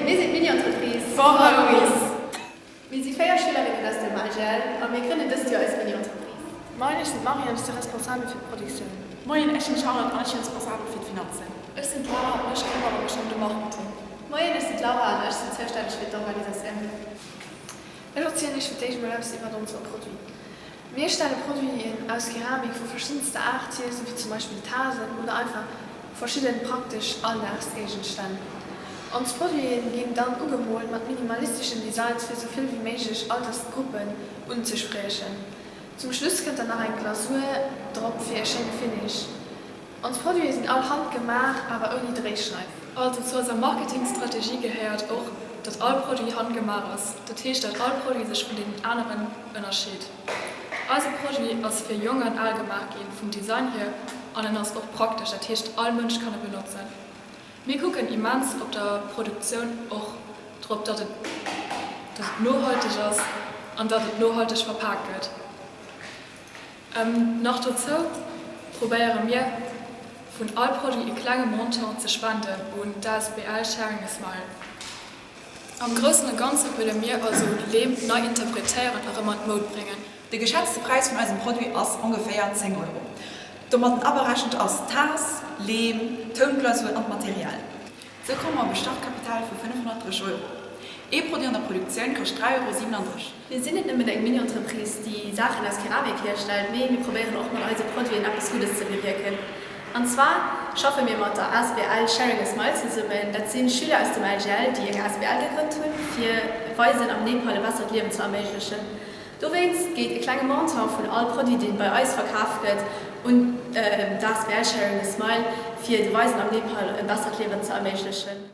Mir sinn d'Mini-Entreprise For Homies! Mir si 4 Schülerinnen aus dem AGL a mir grënnen dëst Joer eis Mini-Entreprise. Moien, ech sinn d'Marie an ech si responsabel fir d'Produktioun. Moien, ech sinn d'Charlotte an ech si responsabel fir d'Finanzen. Ech sinn d'Lara an ech këmmere mech ëm de Marketing. Moien, ech sinn d'Laura an ech sinn zoustänneg fir d'Organisatioun. Ech erzielen iech fir d'éischt mol eppes iwwert onsere Produit. Mir stelle Produiten aus Keramik vu verschiddenster Aart hier, sou wéi zum Beispill Tasen oder einfach verschidden praktesch Alldagsgéigenstänn. Ons Produiten ginn dann ugemoolt mat minimalisteschen Designs fir sou vill wéi méiglech Altersgruppen unzespriechen. Zum Schluss kënnt dann nach eng Glasur drop fir e schéine Finish. Ons Produiten sinn all handgemaach, awer ouni Dréischleif. Also zu eiser Marketingstrategie gehéiert och, datt all Produit handgemaach ass. Dat heescht, datt all Produit sech vun deenen aneren ënnerscheet. Eise Produit ass fir Jonk an Al gemaach ginn, vum Design hier, an en ass och praktesch, dat heescht all Mënsch kann e benotzen. Mir kucken immens op der Produktioun och drop, datt et datt et nohalteg ass an datt et nohalteg verpaakt gëtt. Nach dozou probéiere mir vun all Produit e klenge Montant ze spenden un d'ASBL Sharing a Smile. Am Groussen a Ganze wëlle mir also Leem nei interpretéieren a rëm an d'Moud bréngen. De geschätzte Präis vun eisem Produit ass ongeféier 10 Euro. Domatten aberechent ass d'Taass, Leem, Tounglasur an d'Material. Sou komme mer op e Startkapital vu 530 Euro. Ee Produit an der Produktioun kascht 3,37 Euro. Mir sinn net nëmmen eng Mini-Entreprise, déi Saachen aus Keramik hierstellt, mee mir probéieren och mat eise Produiten eppes Guddes ze bewierken. An zwar schaffe mir mat der asbl Sharing a Smile zesummen. Dat si Schüler aus dem LGL, déi eng asbl gegrënnt hunn, fir Waisen am Nepal e bessert Liewen ze erméiglechen. Dowéinst geet e klenge Montant vun all Produit, dee bei eis verkaf gëtt, un d'asbl Sharing a Smile, fir de Waisen am Nepal e bessert Liewen ze erméiglechen.